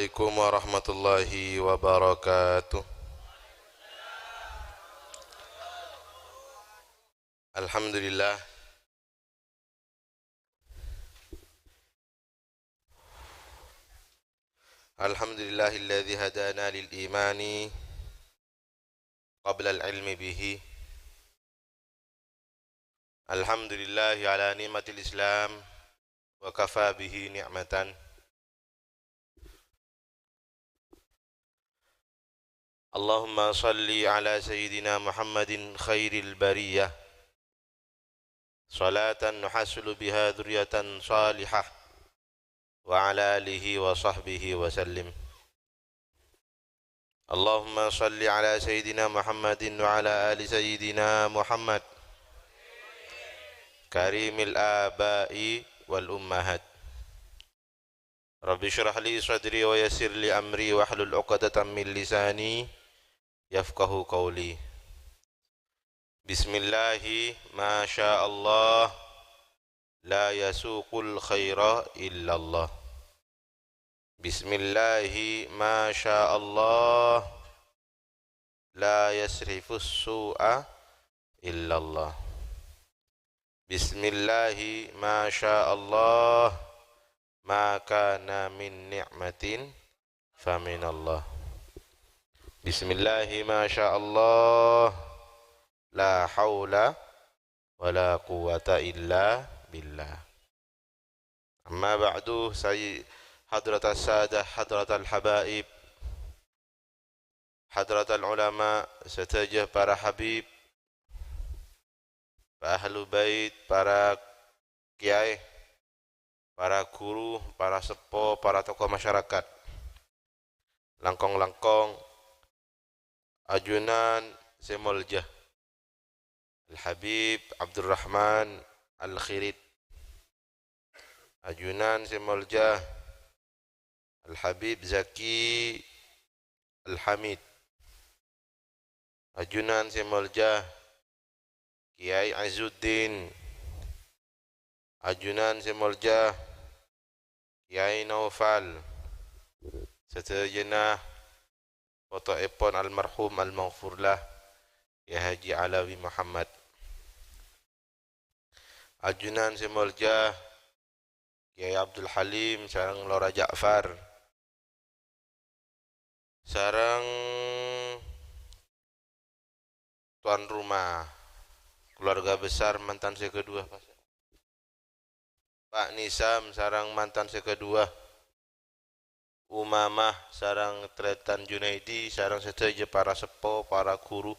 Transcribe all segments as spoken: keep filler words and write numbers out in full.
عليكم ورحمة الله وبركاته. الحمد لله. الحمد لله الذي هدانا للإيمان قبل العلم به. الحمد لله على نعمة الإسلام وكفى به نعمة. اللهم صل على سيدنا محمد خير البرية، صلاة نحصل بها ذرية صالحة، وعلى آله وصحبه وسلم. اللهم صل على سيدنا محمد وعلى آل سيدنا محمد، كريم الآباء والأمهات. رب اشرح لي صدري ويسر لي أمري واحلل عقدة من لساني يفقه قولي. بسم الله ما شاء الله، لا يسوق الخير إلا الله. بسم الله ما شاء الله، لا يصرف السوء إلا الله. بسم الله ما شاء الله، ما كان من نعمة فمن الله. بسم الله ما شاء الله، لا حول ولا قوة إلا بالله. أما بعد، سي-، حضرة السادة، حضرة الحبائب، حضرة العلماء، sadhâjâ para habib, para ahlu bait, para kèyaè, para ghuru, para seppo, para tokoh masyarakat. Langkong-langkong ajunan sè molja Al-Habib Abdurrahman Al-Khirit. Ajunan sè molja Al-Habib Zaki Al-Hamid. Ajunan sè molja Kèyaè Izzuddin. Ajunan sè molja Kèyaè Naufal. Sadhâjâna potoèpon almarhum almaghfurlah Kèyaè Haji Alawi Muhammad. Ajunan sè molja Kèyaè Abdul Halim sareng Lora Ja'far. Sareng tuan rumah, keluarga besar mantan sè kedua, Pak Nisam sareng mantan sè kedua, Umamah sareng Tretan Junaidi, sareng sadhâjâ para seppo, para ghuru,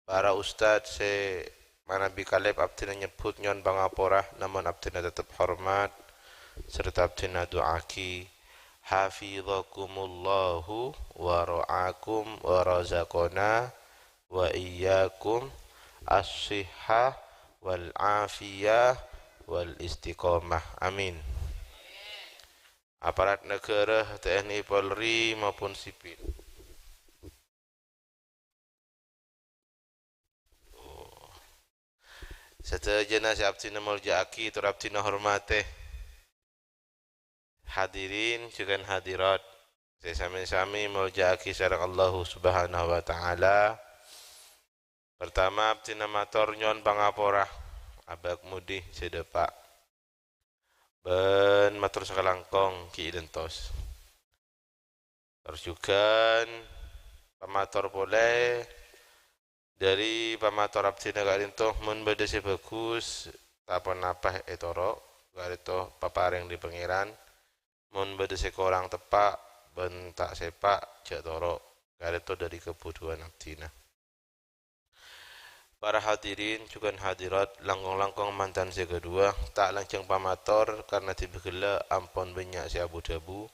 para ustad sè manabi kalèp abdhina nyebbhut nyo'on pangapora, namong abdhina tettep hormat, sarta abdhina du'aaghi, "Hafizakumullahu wa ra'akum wa razaqana wa iyyakum as-sihhah wal afiyah wal istiqomah." Amin. Aparat negara, T N I, Polri, maupun sipil. Oh. Sadhâjâna sè abdhina molja'aghi, tor abdhina hormatè. Hadirin jhughân hadirat, sè sami-sami molja'aghi sareng Allahu Subhanahu wa Ta'ala. Pertama, abdhina mator nyo'on pangapora, abâk mudi sè dâpa'. Bân mator sakalangkong ghi' èlentos. Tor jhughân pamator polè dhâri pamator abdhina ka'dinto, mon bâdâ sè bhâghus, ta' ponapa ètoro', ka'dinto paparèng dhâri Pangèran. Mon bâdâ sè korang teppa' bân ta' sèpa', jhâ' toro', ka'dinto dhâri kabhudhuwân abdhina. Para hadirin jhughân hadirat, langkong-langkong mantan sè kedua, ta' lanjhâng pamator karna dhibi' ghellâ' ampon bânnya' sè abu-dhâbu.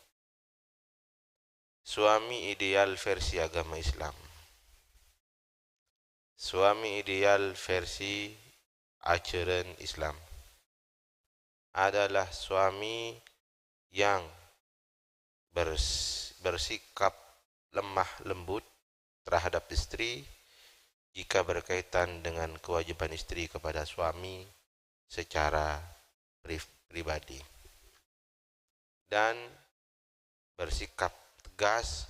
Suami ideal versi agama Islam. Suami ideal versi ajaran Islam adalah suami yang bers-, bersikap lemah lembut terhadap istri jika berkaitan dengan kewajiban istri kepada suami secara pri-, pribadi, dan bersikap tegas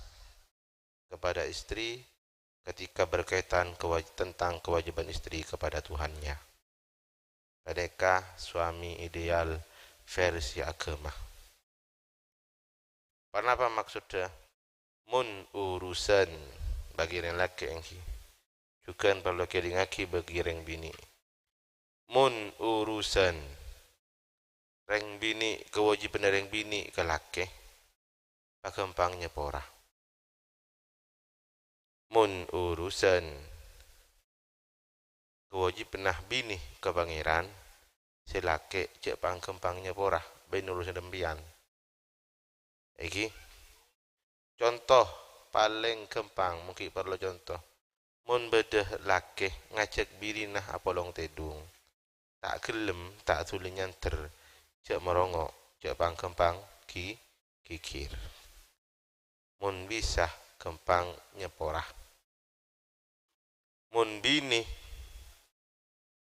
kepada istri ketika berkaitan kewaj-, tentang kewajiban istri kepada Tuhannya. Panèka suami ideal versi agama. Ponapa maksodda? Mon urusan bagi rèng lakè' èngghi, jhughân parlo kèdingngaghi bagi rèng binè'. Mon urusan rèng binè', kawâjibhânna rèng binè' ka lakè', paghâmpang nyapora. Mon urusan kawâjibhânna binè ka Pangèran, sè lakè' jhâ' pang-ghâmpang nyapora, bân urusan sampèyan. Èngghi, conto palèng ghâmpang, mon ghi' parlo conto. Mon bâdâ lakè' ngajhâk binèna apolong tèdung, ta' ghellem, ta' dhuli nyandher, jhâ' marongo', jhâ' pang-ghâmpang ghi-, ghighir. Mon bisa, ghâmpang nyapora. Mon binè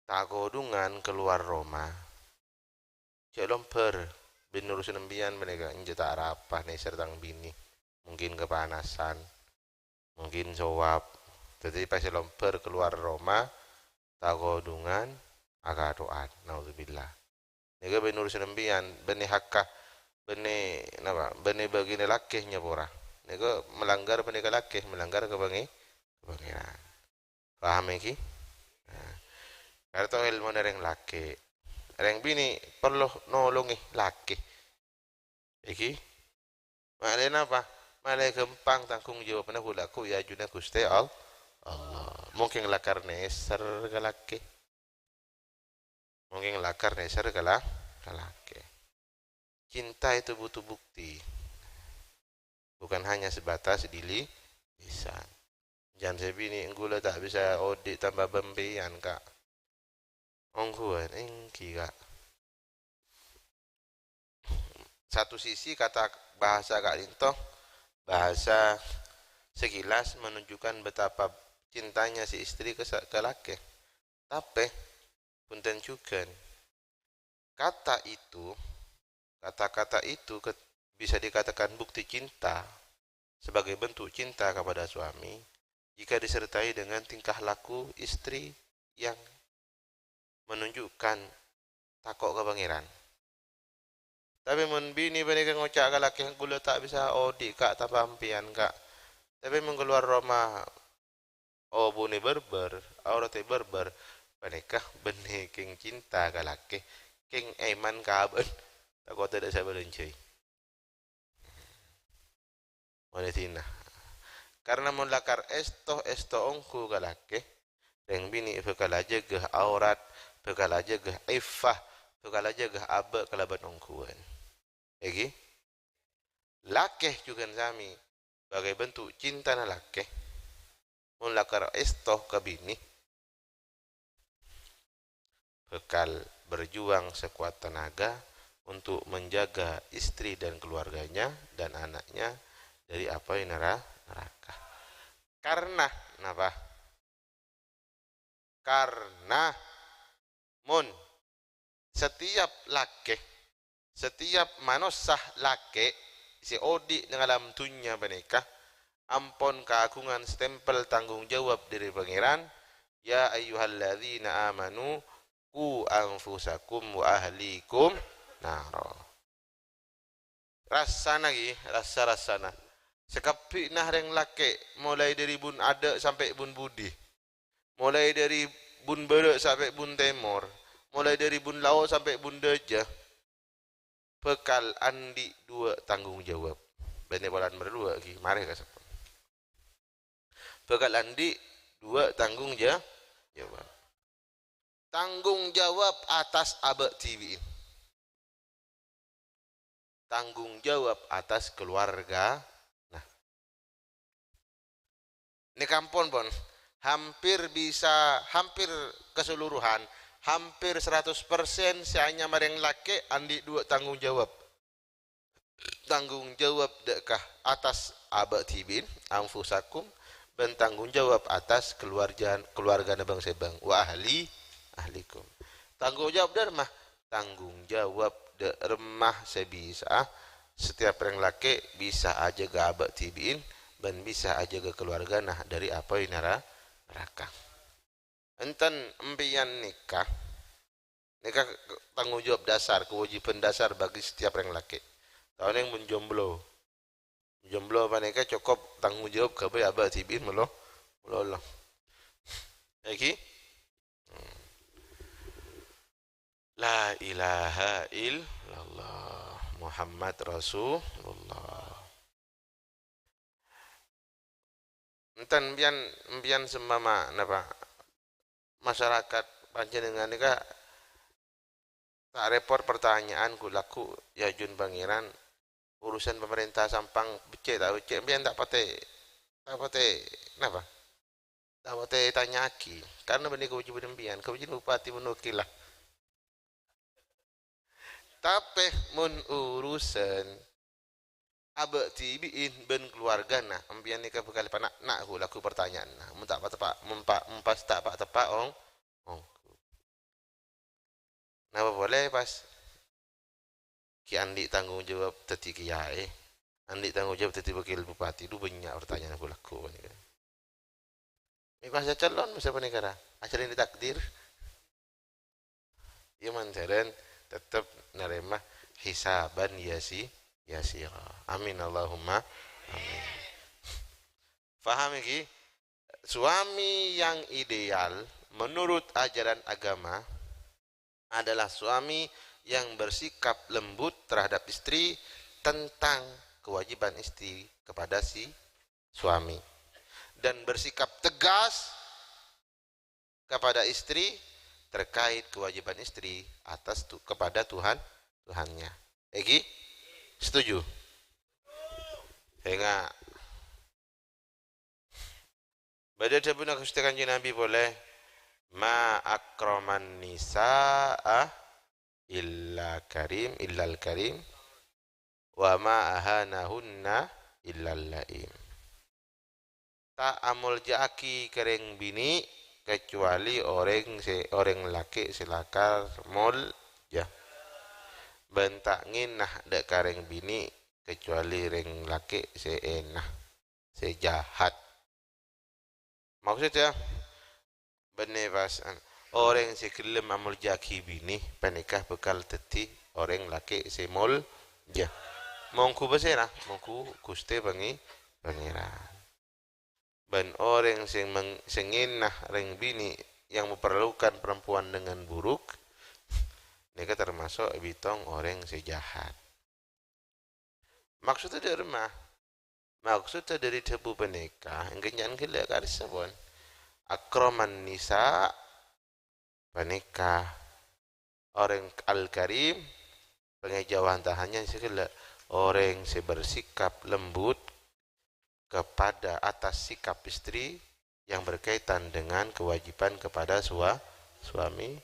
ta' kodhungan kalowar roma, jhâ' lombhâr, bân urusan sampèyan panèka, enjâ' ta' arapa nèser tang binè. Mungkin kapanasan, mungkin sowap. Dhâddhi pas lombhâr kalowar roma, ta' kodhungan, akatho'an. Naudzubillah. Nèka bân urusan sampèyan, bânnè hakka, bânnè, napa, bânnè bâgiyânna lakè' nyapora. Nèka malanggar panèka lakè', malanggar ka Pangè-, ka Pangèran. Paham èngghi? Nah, karè to èlmona rèng lakè'. Rèng binè' parlo nolongè lakè'. Èngghi? Malè napa? Malè ghâmpang tanggung jawabna ghu-, lagghu' è ajunna Ghustè All-, Allah. Mungkin lakar nèser ka lakè'. Mungkin lakar nèser ka la-, ka lakè'. Cinta itu butuh bukti. Bukan hanya sebatas di li-, lisan. Jhân sè binè', "Ghulâ ta' bisa odi' tanpa bâmpèyan, Ka'." Ongghuwân, èngghi, Ka'. Satu sisi kata bahasa ka'dinto, bahasa sekilas menunjukkan betapa cintanya si istri ke sa-, ke lakè'. Tapè, bhunten jhughân. Kata itu, kata-kata itu ke-, bisa dikatakan bukti cinta sebagai bentuk cinta kepada suami jika disertai dengan tingkah laku istri yang menunjukkan tako' ka Pangèran. Tapè mon binè panèka ngoca' ka lakè', "Ghulâ ta' bisa odi', Ka', tanpa sampèyan, Ka'." Tapè mon kalowar roma, obuna bârbâr, aoratta bârbâr, panèka bânnè kèng cinta ka lakè', kèng èman ka abâ'na, tako' tadâ' sè abâlânjhâi. Molaè dina. Karna mon lakar èsto, èsto ongghu ka lakè', rèng binè' bhâkal ajâgâ aurat, bhâkal ajâgâ iffah, bhâkal ajâgâ abâ' kalabân ongghuwân. Èngghi? Lakè' jhughân samè, sebagai bentuk cintana lakè', mon lakar èsto ka binè, bhâkal berjuang sekuat tenaga untuk menjaga istri dan keluarganya dan anaknya dari api nera-, neraka. Karna napa? Karna mon setiap lakè', setiap manossa lakè' sè odi' neng alam dunnya panèka ampon kaagungan stempel tanggung jawab dhâri Pangèran, "Ya ayyuhalladzina amanu, qu anfusakum wa ahlikum nara." Rassana ghi, rassa-rassana. Sakabbhina rèng lakè', molaè dhâri bun adâ' sampè' bun budi. Molaè dhâri bun bârâ' sampè' bun tèmor. Molaè dhâri bun lao' sampè' bun dâjâ. Bhâkal andi' duwâ' tanggung jawab. Bânnè polana marè duwâ' ghi, marè ka sampèyan. Bhâkal andi' duwâ' tanggung ja-, jawab. Tanggung jawab atas abâ' dhibi'in. Tanggung jawab atas keluarga. Nah. Nèka ampon, pon. Hampir bisa, hampir keseluruhan, hampir seratus persen sè anyama rèng lakè' andi' duwâ' tanggung jawab. Tanggung jawab dâ' ka atas abâ' dhibi'in, anfusakum, bân tanggung jawab atas keluarga, keluargana bâng-sèbâng, wa ahli, ahlikum. Tanggung jawab dâ' remma, tanggung jawab dâ' remma sè bisa setiap rèng lakè' bisa ajâgâ abâ' dhibi'in bân bisa ajâgâ kaluwargana dâri apoy nara-, naraka. Enten empèyan nèka, nèka tanggung jawab dasar, kewajiban dasar bagi setiap rèng lakè'. Ta' onèng mon jomblo. Jomblo panèka cokop tanggung jawab ghâbây abâ' dhibi'in molo-, malolo. Èngghi? Hmm. La ilaha illallah Muhammad Rasulullah. Enten empèyan, empèyan seumpama napa masyarakat panjhennengngan nèka ta' repot pertanyaan ghu-, lagghu' èajhun Pangèran, urusan pemerintah Sampang beccè' ta' beccè', empèyan ta' patè, ta' patè, napa? Ta' patè tanya'aghi, karna bânnè kewajiban empèyan, kewajiban bupati mon wakil la. Tapè mon urusan abâ' dhibi'in bân kaluwargana, empèyan nèka bhâkal pana'na ghu-, lagghu' pertanyaanna. Mon ta' pateppa', mon pa-, mon pas ta' pa-, teppa' ong-, ongghu. Napa polè pas ghi' andi' tanggung jawab dhâddhi kèyaè, andi' tanggung jawab dhâddhi wakil bupati, dhu bânnya' pertanyaan ghu-, lagghu' panèka. Mè' pas calon masa panèka ra, ajhâlânè takdir. Iyâ, mandhârân tettep narèma hisaban yasi-, yasira. Amin, Allahumma amin. Paham èngghi? Suami yang ideal menurut ajaran agama adalah suami yang bersikap lembut terhadap istri tentang kewajiban istri kepada si suami dan bersikap tegas kepada istri terkait kewajiban istri atas tu-, kepada Tuhan, Tuhannya. Èngghi? Setuju? Enggak. Bâdâ dhâbuna Ghustè Kanjeng Nabi polè, "Ma akraman nisa'a illa karim, illal karim, wa ma ahanahunna illal la'im." Ta' amolja'aghi ka rèng binè' kacuali orèng sè, orèng lakè' sè lakar molja. Bân ta' ngènah dâ' ka rèng binè' kacuali rèng lakè' sè ènah, sè jahat. Maksudnya, bânnè pas, an-, orèng sè ghellem amolja'aghi binè panèka bhâkal dhâddhi orèng lakè' sè molja. Mongghu pasèra? Mongghu Ghustè Pangè-, Pangèran. Bân orèng sè meng-, sè ngènah rèng binè' yang memperlakukan perempuan dengan buruk, nèka termasuk èbitong orèng sè jahat. Maksudnya dâri ma-, maksudnya dâri dhâbu panèka, ènggi nya'an ghellâ' ka'dissa pon. Akraman nisa panèka orèng al-karim, pangèjauhan tahannya sè ghellâ', orèng sè bersikap lembut kepada atas sikap istri yang berkaitan dengan kewajiban kepada sua-, suami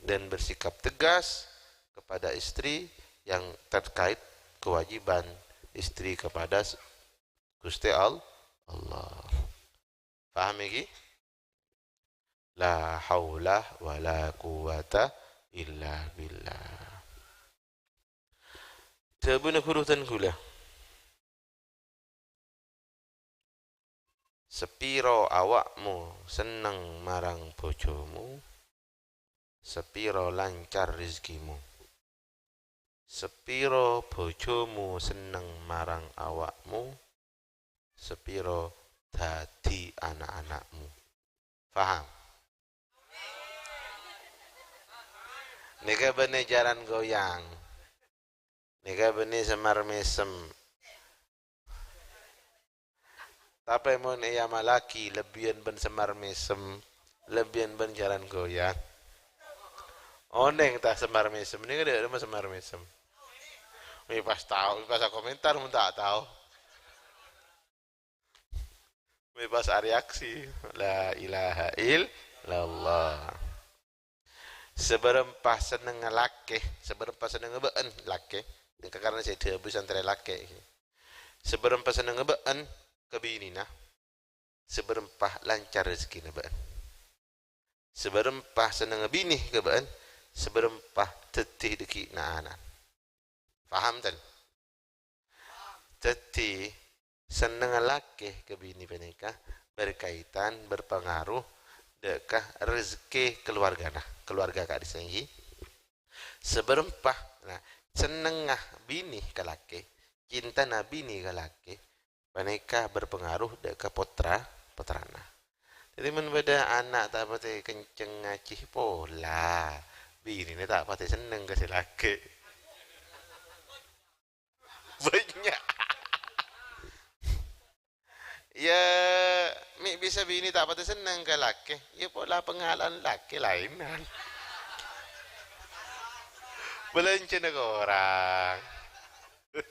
dan bersikap tegas kepada istri yang terkait kewajiban istri kepada s-, Ghustè Al-, Allah. Paham èngghi? La haula wa la quwwata illa billah. Dhâbuna ghuru dân ghulâ. Sapèro awa'mu senneng marang bhâjâmu, sapèro lancar rejhekkèmu. Sapèro bhâjâmu senneng marang awa'mu, sapèro dhâddhi na'-ana'mu. Paham? Nèka bânnè jhâlân goyang. Nèka bânnè semmar mèsem. Tapè mon èamallaghi lebbiyân bân semmar mèsem, lebbiyân bân jhâlân goyang. Onèng ta' semmar mèsem? Nèka dâ' remma semmar mèsem. Mè' pas tao, mè' pas akomentar mon ta' tao. Mè' pas areaksi. La ilaha illallah. Sabârâmpa sennengnga lakè, sabârâmpa sennengnga bâ'ân lakè. Nèka karna sè èdhâbu santrè lakè. Sabârâmpa sennengnga bâ'ân ka binèna, sabârâmpa lancar rejhekkèna bâ'ân. Sabârâmpa sennengnga binè ka bâ'ân, sabârâmpa dhâddhi dhâggi' na'-ana'an. Paham, ten? Dhâddhi, sennengnga lakè ka binè panèka berkaitan, berpengaruh dâ' ka rezeki keluargana, keluarga ka'dhissa' ènggi. Sabârâmpa, nah, sennengnga binè ka lakè, cintana binè ka lakè, panèka berpengaruh dâ' ka pottra-, pottrana. Dhâddhi, mon bâdâ ana' ta' patè kenceng ngajhi pola, binèna ta' patè senneng ka sè lakè. Bânnya'. Iyâ, mè' bisa binè ta' patè senneng ka lakè. Iyâ, pola pangala'an lakè laènan. Bâlânjhâna korang.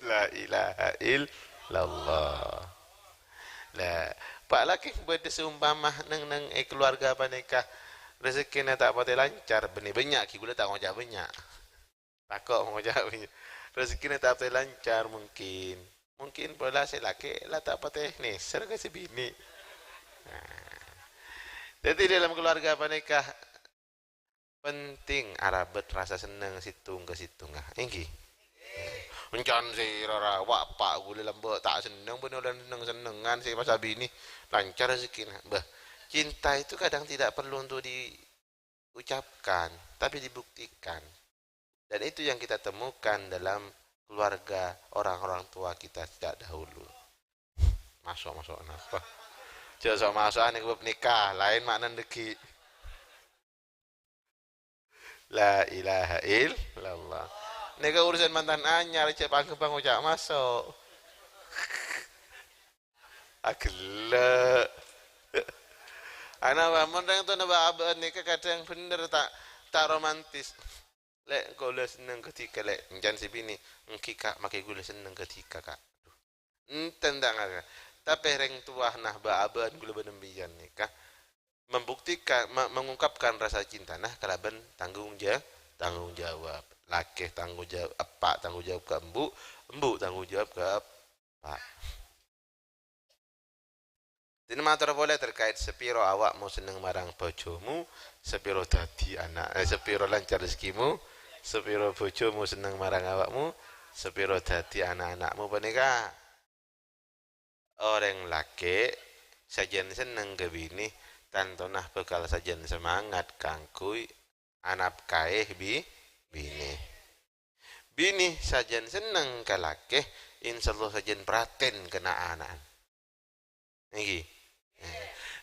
La ilaha illallah. La, pa' lakè bâdâ sè umpama neng-neng è keluarga panèka rezekkèna ta' patè lancar, bânnè bânnya' ghi' ghulâ ta' ngoca' bânnya'. Tako' ngoca' bânnya'. Rezekkèna ta' patè lancar mungkin. Mungkin pola sè lakè la ta' patè nèser ka sè binè. Nah. Dhâddhi, dalam keluarga panèka penting arabât rasa senneng sèttong ka sèttongnga. Ènggi. Encan sè rara wa' pa' ghulâ lambâ' ta' senneng, bânnè ollè senneng-sennengngan sè pas abinè lancar rezekkèna. Bâh, cinta itu kadang tidak perlu untuk diucapkan, tapi dibuktikan. Dan itu yang kita temukan dalam keluarga orang-orang tua kita sejak dahulu. Maso', maso' napa? Jhâ' so'-maso'an nèng bab nikah, laèn ma'nana dhâggi'. La ilaha illallah. Nèka urusan mantan anyar, jhâ' pangghâmpang ngoca' maso'. Aghellâ'. Ana, mon rèng towana bâ'-abâ'ân nèka kadhâng bhender ta', ta' romantis. "Lè', engko' ghulâ senneng ghâdhika, Lè'." Encan sè binè, "Ènggi, Ka', makè ghulâ senneng ghâdhika, Ka'." Enten ta' ngara. Tapè rèng towana bâ'-abâ'ân ghulâ bân empèyan nèka membuktikan, me-, mengungkapkan rasa cintana kalabân tanggung ja-, tanggung jawab. Lakè tanggung jawab, eppa' tanggung jawab ka embu', embu' tanggung jawab ka eppa'. Dina mator polè terkait sapèro awa'mu senneng marang bhâjâmu, sapèro dhâddhi ana', eh, sapèro lancar rezekkèmu, sapèro bhâjâmu senneng marang awa'mu, sapèro dhâddhi ana'-ana'mu panèka. Orèng lakè sajân senneng ka binè, tantona bhâkal sajân semangat kaangghuy anapkaè bi-, binè. Binè sajân senneng ka lakè, insyaallah sajân pratèn ka na'-ana'an. Ènggi.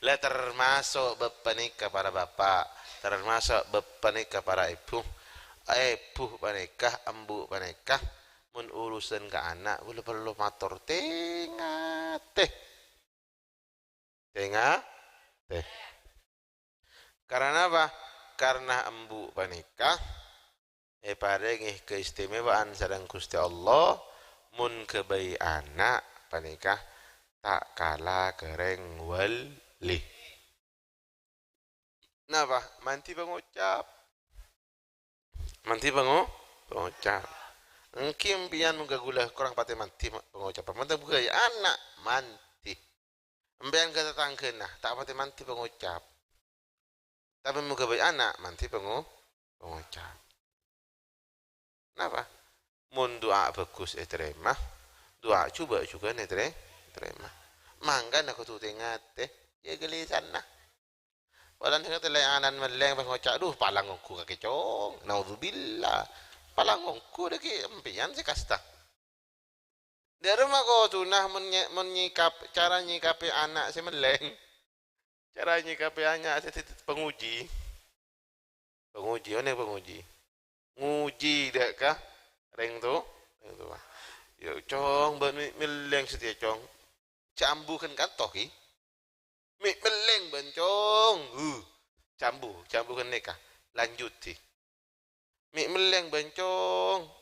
La termaso' bâ' panèka para bapa', termaso' bâ' panèka para èbhu. Èbhu panèka, embu' panèka, mon urusan ka ana', ghulâ parlo mator tè-ngatè. Tè-ngatè. Karana apa? Karana embu' panèka èparèngè keistimewaan sareng Ghustè Allah, mon ghâbây ana' panèka ta' kala ka rèng wali. Napa? Mandhi pangocap. Mandhi pango-, pangocap. Ènggi empèyan mon ka ghulâ korang patè mandhi ma-, pangocap. Mon ta' ghâbây ana', mandhi. Empèyan ka tatangghâna, ta' patè mandhi pangocap. Tapè mon ghâbây ana', mandhi pango-, pangocap. Napa? Mon du'a bhâghus ètarèma, du'a jhubâ' jhughân ètarè-, ètarèma. Mangkana kodhu tè-ngatè, jhâ' ghâlèsanna. Polana sè ngatèlè ana'na mellèng pas ngoca', "Duh, palang ongghu kakè, Cong." Naudzubillah. Palang ongghu dhâggi' empèyan sè kasta. Dhâremma kodhuna mon nye-, mon nyikap-, cara nyikapè ana' sè mellèng. Cara nyikapè ana' sè dhâddhi panguji. Panguji, onèng panguji. Nguji dâ' ka rèng to-, rèng towa. "Ya, Cong, bâ'na mè' mellèng satèya, Cong. Jhâ' ambu ghân kanto, ghi. Mè' mellèng bâ'na, Cong. Huh, jhâ' ambu, jhâ' ambu ghân nèka. Lanjuddhi." "Mè' mellèng bâ'na, Cong.